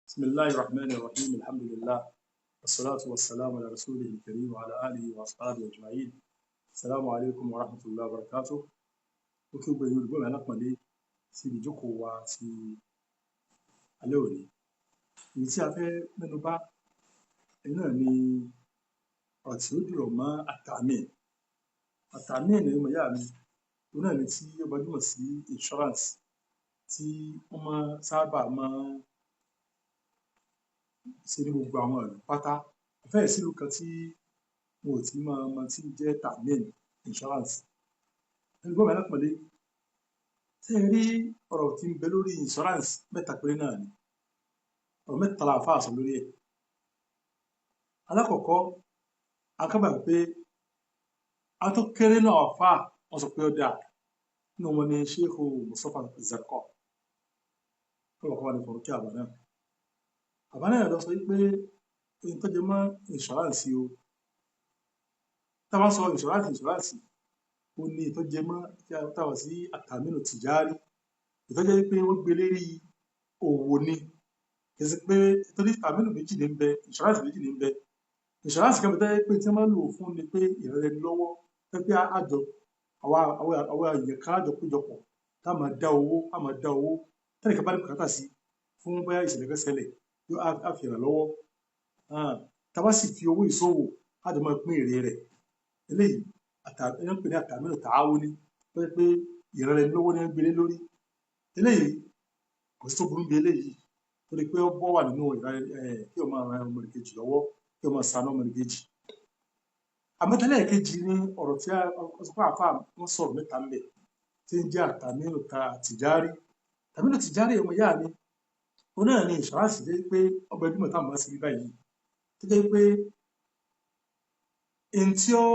Bismillahir Rahmanir Rahim. Alhamdulillah. Wassalatu wassalamu ala rasulihil karim wa ala alihi wa ashabihi ajma'in. Assalamu alaikum wa rahmatullahi wa barakatuh. Ó kí gbogbo ẹ̀yin olùgbọ́ mi alápọ̀nlé sí ibi ìjókòó wa ti alẹ́ òní. Èyí tí a fẹ́ mẹ́nu bà ẹ̀yin náà ni ọ̀rọ̀ tí ó dìrọ̀ mọ́ àtàmìn. Àtàmìn ní ọmọ ìyá mi, òun náà ni tí ó gbajúmọ̀ sí insurance tí wọ́n máa sábà máa ṣe ní gbogbo àwọn ìlú pátá. Kò fẹ́ẹ̀ sí ìlú kan tí wọn ò tí máa mọ tí ń jẹ́ tàmíìn insurance. Olùgbọ́ mi alápọ̀nlé, ṣé ẹ rí ọ̀rọ̀ tí ń bẹ lórí insurance, mẹ́ta péré náà ni. Ọ̀rọ̀ mẹ́ta la àfáà sọ lórí ẹ̀. Alákọ̀ọ́kọ́, a kábàá pé àwọn tó kéré náà àfáà wọ́n sọ pé ó dáa. Nínú wọn ni Sheikh Mustapha Zarqa. Kọ́lọ̀ kọ́ wà ní fọ̀rọ̀ kí àbá náà. Àbá náà lọ sọ wípé ohun tó jẹ mọ́ insurance o. Tá a bá sọ insurance, ó ní tó jẹ mọ́ tí a táwọn sí àtàmínú tìjárí. Ìtọ́jẹ́ wípé wọ́n gbé lérí òwò ni. Kì í ṣe pé torí tàmínú méjì ní ń bẹ, insurance méjì ní ń bẹ. Insurance kan bẹ tó jẹ́ pé tí wọ́n máa ń lò fún ni pé ìrẹ̀lẹ̀ lọ́wọ́ pé pé àjọ àwa èèyàn kan àjọ péjọpọ̀ tá a máa dá owó, á máa dá owó. Tẹ́nìkan bá ní bùkátà sí fún bóyá ìṣẹ̀lẹ̀ kan ṣẹlẹ̀, yóò á fi ràn lọ́wọ́. Tá a bá sì fi owó ìṣòwò, á jọ máa pín èrè rẹ̀. Eléyìí ẹni ń pè ní àtàmínú tààwọ́ ní, tó jẹ́ pé ìrẹ̀lẹ̀ lọ́wọ́ ní ń gbélé lórí. Eléyìí kò sí tó burú bí eléyìí torí pé ó bọ́ wà nínú ìrẹ kí o máa ran ọmọnìkejì lọ́wọ́, kí o máa ṣàánú ọmọnìkejì. Àmọ́ tẹ́lẹ̀ kejì ní ọ̀rọ̀ tí a sọ pé àfáà wọ́n sọ̀rọ̀ mẹ́ta ń bẹ̀ tí ń jẹ́ àtàmínú ta tìjárí. Tàmínú tìjárí, ọmọ ìyá mi, òun náà ni insurance jẹ́ pé ọgbà ẹbí táwọn máa ń ṣe bí báyìí, tó jẹ́ pé n tí ó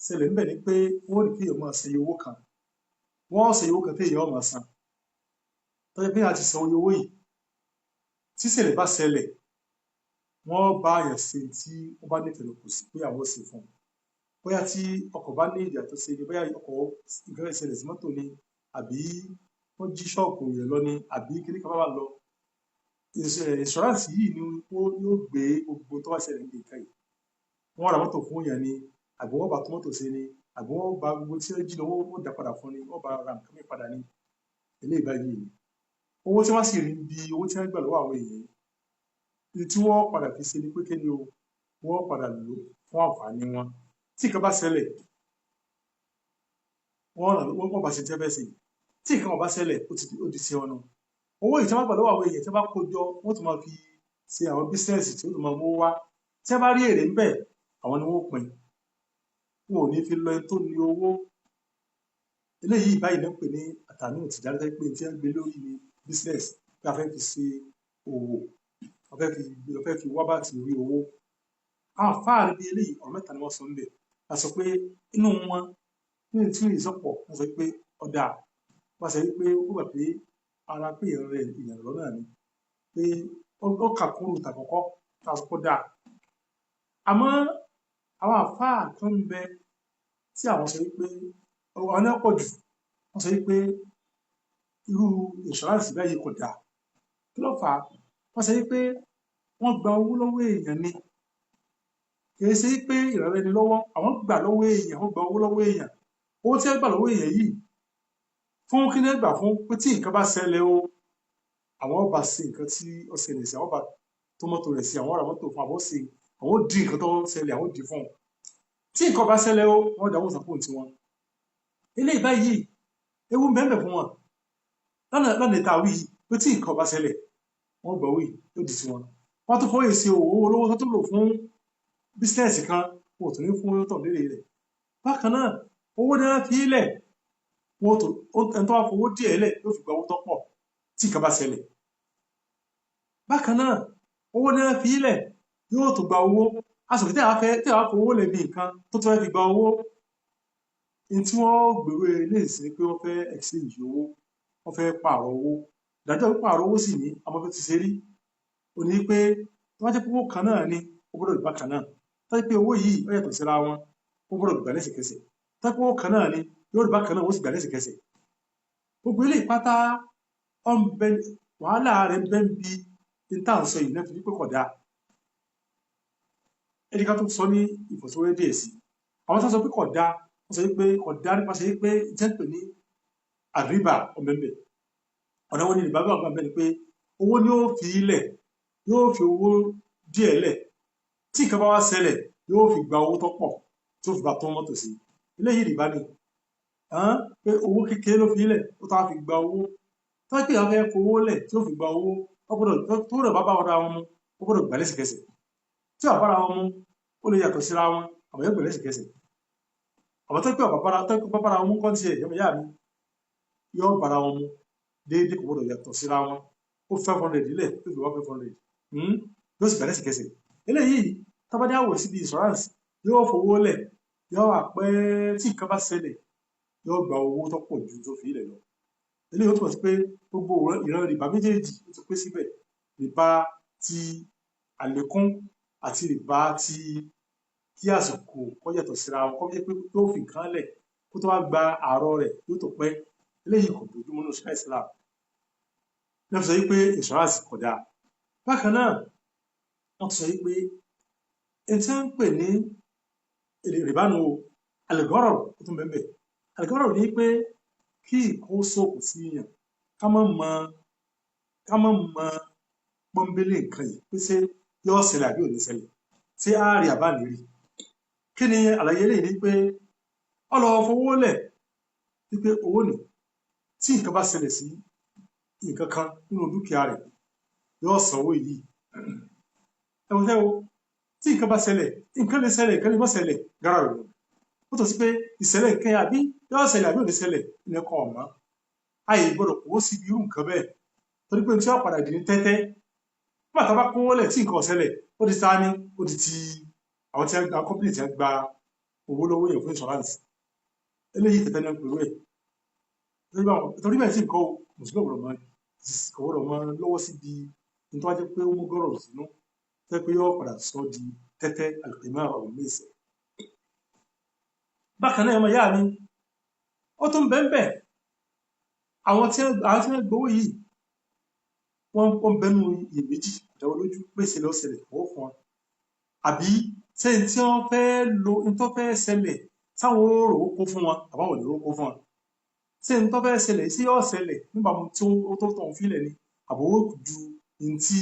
ṣẹlẹ̀ ńbẹ̀ ni pé wọ́n ní kí èèyàn máa san iye owó kan, wọ́n san iye owó kan tí èèyàn máa san, tó jẹ́ pé a ti san iye owó yìí, tí ìṣẹ̀lẹ̀ bá ṣẹlẹ̀, wọ́n bá yàn ṣe tí wọ́n bá nífẹ̀ẹ́ kò sí pé àwọn ò ṣe fún un. Bóyá tí ọkọ̀ bá ní ìdí àtúnṣe ni, bóyá ọkọ̀ nǹkan fẹ́ ṣẹlẹ̀ sí mọ́tò ni, àbí wọ́n jí ṣọ́ọ̀bù yẹn lọ ni, àbí kíní kan bá wà lọ, insurance yìí ni ó yóò gbé gbogbo tó bá ṣẹlẹ̀ níbi nǹkan yìí. Wọ́n ra mọ́tò fún yẹn ni, àbí wọ́n bá tún mọ́tò ṣe ni, àbí wọ́n bá gbogbo tí wọ́n jí lọ, wọ́n dá padà fún ni, wọ́n bá ra nǹkan mìíràn padà ní. Eléyìí báyìí ni owó tí wọ́n sì rí bí owó tí wọ́n gbà lọ́wọ́ àwọn èèyàn yìí tí wọ́n padà fi ṣe ni pé kí ni o, wọ́n padà lò fún àǹfààní wọn. Tí nǹkan bá ṣẹlẹ̀, wọ́n bá ṣe tí wọ́n fẹ́ ṣe. Tí nǹkan ò bá ṣẹlẹ̀, ó di sí ọ̀nà owó yìí tí wọ́n gbà lọ́wọ́ àwọn èèyàn tí wọ́n bá kó jọ, wọ́n tún máa fi ṣe àwọn business tí ó tún máa mú wá. Tí wọ́n bá rí èrè ńbẹ̀, àwọn ni wọ́n pín, wọn ò ní fi lọ ẹni tó ní owó. Eléyìí báyìí ní ń pè ní àtàmì òtìjáde pé tí wọ́n gbé lórí ní business pé a fẹ́ fi ṣe òwò, a fẹ́ fi wá bá ti rí owó. Àwọn àfáà níbi eléyìí, ọ̀rọ̀ mẹ́ta ni wọ́n sọ ńbẹ̀. A sọ pé inú wọn nínú tí ìsọpọ̀, wọ́n sọ pé ọ̀dà, wọ́n sọ pé ó gbà pé ara pé ìran rẹ̀ ìyàn lọ́nà ni pé ó kà kúrò tàkọ́kọ́ tá a sọ pé ó dáa. Àmọ́ àwọn àfáà kan ń bẹ tí àwọn sọ wípé àwọn náà pọ̀ jù, wọ́n sọ wípé irú insurance báyìí kò dáa. Kí ló fà á? Wọ́n sọ wípé wọ́n gba owó lọ́wọ́ èèyàn ni, kì í ṣe pé ìrànlẹ́ ni lọ́wọ́ àwọn gbà lọ́wọ́ èèyàn, wọ́n gba owó lọ́wọ́ èèyàn. Owó tí wọ́n gbà lọ́wọ́ èèyàn yìí, fún kí ni gbà fún? Pé tí nǹkan bá ṣẹlẹ̀ o, àwọn bá ṣe nǹkan tí ó ṣẹlẹ̀ sí, àwọn bá tó mọ́tò rẹ̀ sí, àwọn ra mọ́tò fún, àwọn ṣe, àwọn di nǹkan tó ṣẹlẹ̀, àwọn di fún un. Tí nǹkan bá ṣẹlẹ̀ o, wọ́n dáwọ́ sàpò tiwọn. Eléyìí báyìí, ewu mẹ́mẹ́ fún wọn lọ́nà ìta wí yìí pé tí nǹkan bá ṣẹlẹ̀, wọ́n gbọ́ wí yóò di tiwọn. Wọ́n tún fọwọ́ èsì owó olówó tó tún lò fún business kan, wọn ò tún ní fún tọ̀ lérè rẹ̀. Bákan náà, owó ní wọ́n fi lẹ̀, wọn tó ẹni tó wá fowó díẹ̀ lẹ̀ yóò fi gba owó tó pọ̀ tí nǹkan bá ṣẹlẹ̀. Bákan náà, owó ní wọ́n fi lẹ̀ yóò tó gba owó. Aṣọ tí àwọn fẹ́ tí àwọn fowó lẹ̀ bí nǹkan tó tún fẹ́ fi gba owó ní tí wọ́n gbèrò eléyìí sí pé wọ́n fẹ́ exchange owó, wọ́n fẹ́ pààrọ̀ owó. Ìdájọ́ pípààrọ̀ owó sì ní àmọ́ bí ó ti ṣe rí ó ní pé tó bá jẹ́ pé owó kan náà ni, ó gbọ́dọ̀ gbà kan náà. Tó jẹ́ pé owó yìí ó yàtọ̀ síra wọn, ó gbọ́dọ̀ gbà lẹ́sẹ̀kẹsẹ̀. Tó jẹ́ pé owó kan náà ni, yóò rí bákan náà, ó sì gbà lẹ́sẹ̀kẹsẹ̀. Gbogbo eléyìí pátá, wàhálà rẹ̀ ń bẹ ń bi Ní tá à ń sọ yìí náà fi pé kódà ẹni ká tó sọ ní ìfọ̀síwẹ́wẹ́ díẹ̀ sí. Àwọn tó sọ pé kódà, wọ́n sọ pé kódà nípasẹ̀ pé jẹ́ pé ní àríbà ọ̀mẹ́mẹ́. Ọ̀nà wo ni rìbá bá wà bẹ́ẹ̀ ni pé owó ni ó fi ilẹ̀, yóò fi owó díẹ̀ lẹ̀, tí nǹkan bá wá ṣẹlẹ̀ yóò fi gba owó tó pọ̀ tó fi bá tó mọ́tò sí. Eléyìí rìbá ni pé owó kékeré ló fi ilẹ̀ ó tó wá fi gba owó. Tó pé àwọn fẹ́ fowó lẹ̀ tí ó fi gba owó, ó gbọ́dọ̀ tó rẹ̀ bá bá wọn ra wọn mu, ó gbọ́dọ̀ gbà lẹ́sẹ̀kẹsẹ̀. Tí ò bá ra wọn mu, ó lè yàtọ̀ síra wọn, àmọ́ yóò gbà lẹ́sẹ̀kẹsẹ̀. Àmọ́ tó pé ọ̀bá tó pé bá ra wọn mú kọ́ tiẹ̀ yọmọ yá mi, yóò bára wọn mu déédéé, kò gbọ́dọ̀ yàtọ̀ síra wọn. Ó 500 lẹ̀ tó fi wá 500, yóò sì gbà lẹ́sẹ̀kẹsẹ̀. Eléyìí tábàdé àwọ̀ síbi insurance, yóò fowó lẹ̀, yóò wà pẹ́, tí nǹkan bá ṣẹlẹ̀ yóò gba owó tó pọ̀ ju tó fi ilẹ̀ lọ. Eléyìí ó túmọ̀ sí pé gbogbo ìran rìbá méjèèjì ó ti pé síbẹ̀, rìbá ti àlékún àti rìbá ti kí àsìkò kó yàtọ̀ síra wọn, kó jẹ́ pé yóò fi nǹkan lẹ̀ kó tó wá gba àárọ̀ rẹ̀ yóò tó pẹ́. Eléyìí kò bójúmu nínú ṣẹ̀ríà Islam. Ní wọ́n fi sọ wípé insurance kò dáa. Bákan náà wọ́n tún sọ wípé ẹni tí wọ́n ń pè ní rìbá nu o, àlùgọ́rọ̀ ó tún bẹ́ẹ̀ bẹ́ẹ̀. Àlùgọ́rọ̀ ní pé kí ìkó sóòkù sí yàn, ká má mọ pọ́nbélé nǹkan yìí pé ṣé yóò ṣẹlẹ̀ àbí ò ní ṣẹlẹ̀, ṣé á rí àbá ní rí. Kí ni àlàyé eléyìí? Ni pé ó lọ fowó lẹ̀ wípé owó nì, tí nǹkan bá ṣẹlẹ̀ sí nǹkan kan nínú dúkìá rẹ̀ yóò sanwó yìí. Ẹ̀wọ̀n tẹ́ o, tí nǹkan bá ṣẹlẹ̀, nǹkan lè ṣẹlẹ̀, nǹkan lè má ṣẹlẹ̀, gara rẹ̀ ó tọ́ sí pé ìṣẹ̀lẹ̀ nǹkan yẹn àbí yóò ṣẹlẹ̀ àbí ò ní ṣẹlẹ̀ ní ẹ̀kọ́ ọ̀mọ́. Àyè gbọ́dọ̀ kó síbi irú nǹkan bẹ́ẹ̀, torí pé tí wọ́n padà dì ní tẹ́tẹ́. Nígbà tó bá kówó lẹ̀ tí nǹkan ò ṣẹlẹ̀, ó di ta ni? Ó di ti àwọn tí wọ́n gba company tí wọ́n gba owó lọ́wọ́ yẹn fún insurance. Eléyìí tẹ́tẹ́ ní pẹ̀lú ẹ̀. Torí bẹ́ẹ̀ sì nǹkan o, mùsùlùmí ọ̀gbọ̀dọ̀ mọ lọ́wọ́ síbi ní tó wá jẹ́ pé ó mú gọ́rọ̀ sínú tẹ́ pé yóò padà sọ di tẹ́tẹ́, al-qimar wal-maisir. Bákan náà, ọmọ ìyá mi, ó tún bẹ́ẹ̀, àwọn tí wọ́n gbowó yìí wọ́n bẹnu iyèméjì, ìdáwọ́ lójú pé ìṣẹ̀lẹ̀ ó ṣẹlẹ̀ owó fún wọn, àbí ṣé n tí wọ́n fẹ́ lo n tó fẹ́ ṣẹlẹ̀ sáwọn ó rò ó kó fún wọn àbáwọn ò lè rò ó kó fún wọn, ṣé n tó fẹ́ ṣẹlẹ̀ sí yóò ṣẹlẹ̀ nígbà tí ó tó tọ̀ ń filẹ̀ ni, àbò ó ju n tí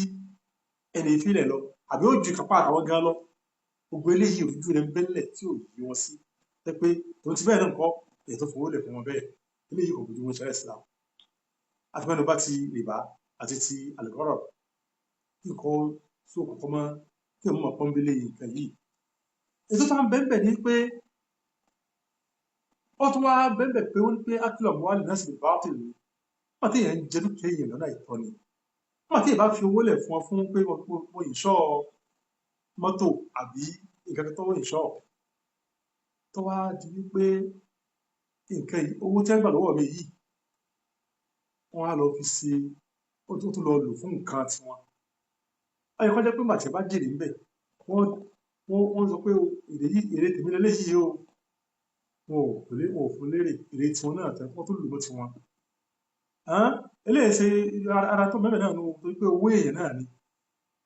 ẹni filẹ̀ lọ, àbí ó ju ìkápá àtàwọn gan lọ. Gbogbo eléyìí ojú rẹ̀ ń bẹ́lẹ̀ tí ò yí wọn sí jẹ́ pé tòun ti bẹ́ẹ̀ náà kọ́ èyí tó fowó lẹ̀ fún wọn bẹ́ẹ̀. Eléyìí kò bójú wọn ṣẹlẹ̀ síra àti mẹ́nu bá ti rìbá àti ti àlùkọ́rọ̀ kí nǹkan sóòkù kọ́ mọ́ kí òun mọ̀ pọ́nbélé nǹkan yìí. Ètò tó ń bẹ́ẹ̀ ni pé ó tún wá bẹ́ẹ̀ pé ó ní pé akílọ̀ mọ́ wàlẹ̀ náà sì lè bá ọ̀tẹ̀ lò wọ́n tí èèyàn ń jẹ dúkìá èèyàn lọ́nà àìtọ́ ni. Wọ́n tí èèyàn bá fi owó lẹ̀ fún ọ fún pé mo ìṣọ́ mọ́tò àbí nǹkan tó ìṣọ́ tó wá di wípé nǹkan yìí, owó tí wọ́n gbà lọ́wọ́ mi yìí, wọ́n á lọ fi ṣe, ó tún lọ lò fún nǹkan tiwọn. Ó yẹ kó jẹ́ pé màtí bá jèrè ńbẹ̀, wọ́n sọ pé èrè yìí, èrè tèmi lélẹ́yìí o, wọn ò lè, wọn ò fún lérè, èrè tiwọn náà tẹ́ wọ́n tún lò mọ́ tiwọn. Eléyìí ṣe ara tó mẹ́mẹ́ náà nù, torí pé owó èèyàn náà ni.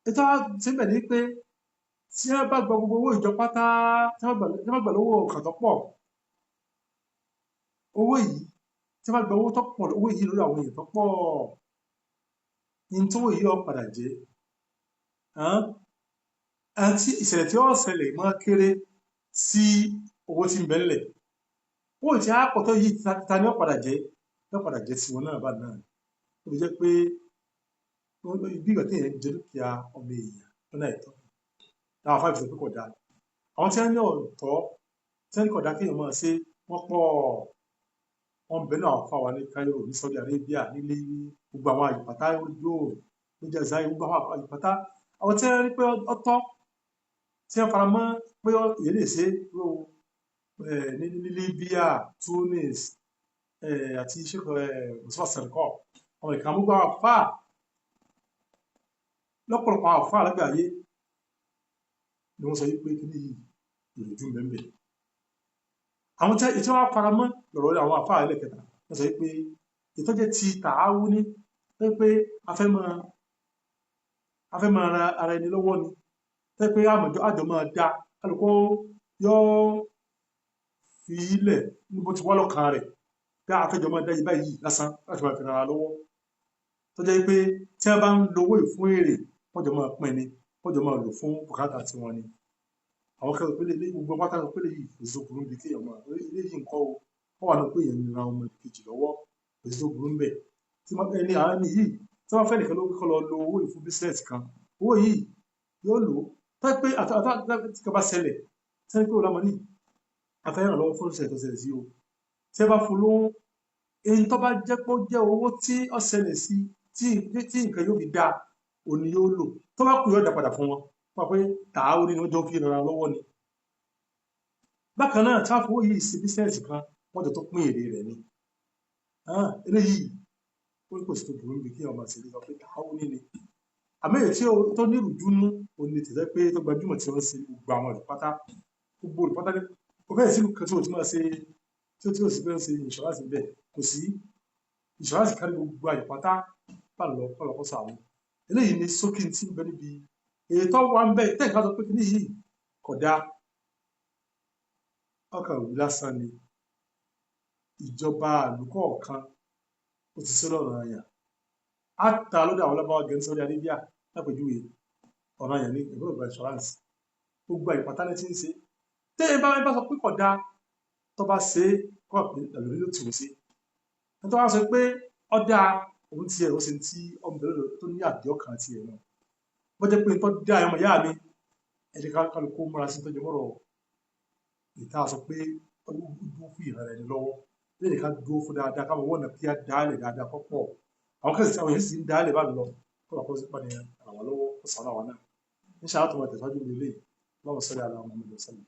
Ètò síbẹ̀ ni pé tí wọ́n bá gba gbogbo owó ìjọ pátá, tí wọ́n bá gbà lọ́wọ́ ọkàn tó pọ̀, owó yìí, tí wọ́n bá gba owó tó pọ̀, owó yìí lórí àwọn èèyàn tó pọ̀, ní tó yìí ó padà jẹ́. Àti ìṣẹ̀lẹ̀ tí ó ṣẹlẹ̀ máa kéré sí owó tí ń bẹ ńlẹ̀. Owó tí a pọ̀ tó yìí ta ni ó padà jẹ́, ó padà jẹ́ tiwọn náà bá náà. Ó fi jẹ́ pé bí ìgbà tí èèyàn jẹ dúkìá ọmọ èèyàn lọ́nà àìtọ́. Àwọn afáàfin sọ pé kò dáa. Àwọn tí wọ́n ní ọ̀tọ̀, tí wọ́n ní kò dáa kí èèyàn máa ṣe, wọ́n pọ̀. Wọ́n bẹ náà fún àwa ní Cairo, ní Saudi Arabia, nílé gbogbo àwọn àyípatá yóò ní Jazair, gbogbo àwọn àyípatá. Àwọn tí wọ́n rí pé ọ̀tọ̀, tí wọ́n faramọ́ pé èyí lè ṣe ní Libya, Tunis, àti Sheikh Mustapha Sarko, àwọn ìkànnì gbogbo àwọn àfáà, lọ́pọ̀lọpọ̀ àwọn àfáà lágbàáyé ni wọ́n sọ yìí pé kíní yìí ìròjú mẹ́mẹ́. Àwọn tí wọ́n faramọ́ lọ̀rọ̀ àwọn àfáà ẹlẹ́kẹta, wọ́n sọ yìí pé ìtọ́jẹ́ ti tààwù ní pé a fẹ́ máa A fẹ́ máa ra ara ẹni lọ́wọ́ ni, tẹ́ pé àmọ̀jọ́ àjọ máa da kálukú yóò fi ilẹ̀ níbo ti wá lọ́kàn rẹ̀ pé a fẹ́ jọ máa dá yìí báyìí lásán láti máa fi ra ara lọ́wọ́, tó jẹ́ pé tí wọ́n bá ń lo owó yìí fún èrè, wọ́n jọ máa pín ni, wọ́n jọ máa lò fún bùkátà tiwọn ni. Àwọn kan sọ pé lè gbogbo pátá sọ pé lè yìí kò sí tó burú bí kéèyàn máa eléyìí nǹkan o, wọ́n wà ní pé èèyàn ń ran ọmọ kejì lọ́wọ́, kò sí tó burú ńbẹ̀. Tí wọ́n ẹni àwọn ẹni yìí tí wọ́n fẹ́ nìkan ló kọ́ lọ lo owó yìí fún business kan, owó yìí yóò lò ó tó pé àtàtà tí kan bá ṣẹlẹ̀ tí wọ́n pé ó lámọ́ ní afẹ́ràn lọ́wọ́ fún ìṣẹ̀lẹ̀ tó ṣẹlẹ̀ sí o, tí ẹ bá fún lówó, èyí tó bá jẹ́ pé ó jẹ́ owó tí ó ṣẹlẹ̀ sí tí nǹkan yóò fi dáa òní yóò lò, tó bá kù yóò dá padà fún wọn, wọ́n pé tàá ó ní wọ́n jọ fi ràn án lọ́wọ́ ni. Bákan náà tí wọ́n fowó yìí ṣe business kan, wọ́n jọ tó pín èrè rẹ̀ ni. Eléyìí ó ní kò sí tó burú níbi kí ọmọ ṣe lè sọ pé tàá ó ní ni. Àmọ́ èyí tí ó tó ní ìrújú nú òní tẹ̀sẹ̀ pé tó gbajúmọ̀ tí wọ́n ṣe gbogbo àwọn rẹ̀ pátá, gbogbo rẹ̀ pátá ní kò fẹ́ẹ̀ sínú kan tí wọ́n ti máa ṣe tí ó sì fẹ́ ṣe insurance bẹ́ẹ̀, kò sí insurance kárí gbogbo àyè pátá bá lọ kọ́ lọ kó sàánú. Eléyìí ni sókè tí ń bẹ níbi èyí tó wà ń bẹ tẹ́ nǹkan sọ pé kíní yìí kò dáa, ọkàn òwú lásán ni. Ìjọba àlùkọ̀ọ̀kan ó ti ṣe lọ́rọ̀ àyàn á ta lọ́dọ̀ àwọn ọlọ́ba gẹ̀ẹ́sì Saudi Arabia lápèjúwe, ọ̀rọ̀ àyàn ní ìgbọ́dọ̀ gba insurance, gbogbo àyè pátá ní ti ń ṣe. Tẹ́ ẹ bá sọ pé kò dáa, tó bá ṣe é kọ́ pé ẹlòmí ló tì wọ́n sí ẹni tó bá sọ pé ọ̀dà òun tiẹ̀ ó ṣe ti ọmọ bẹ̀rẹ̀ tó ní àdéhùn kan tiẹ̀ náà bó jẹ́ pé tó dá ọmọ ìyá mi ẹ̀jẹ̀ kálukú múra sí tọ́jú mọ́rọ̀ ìta sọ pé ó dúró fún ìran ẹni lọ́wọ́ lẹ́yìn ká dúró fún dáadáa káwọn wọ́n náà kí á dálẹ̀ dáadáa kọ́pọ̀ àwọn kẹsì tí àwọn èèyàn sì ń dálẹ̀ bá lọ kó sí pàdé àwọn lọ́wọ́ kó sànú àwọn náà ní sàátùmọ̀ tẹ̀síwájú ilé lọ́wọ́ sọ́lẹ̀ aláwọ̀ Muhammad sallam.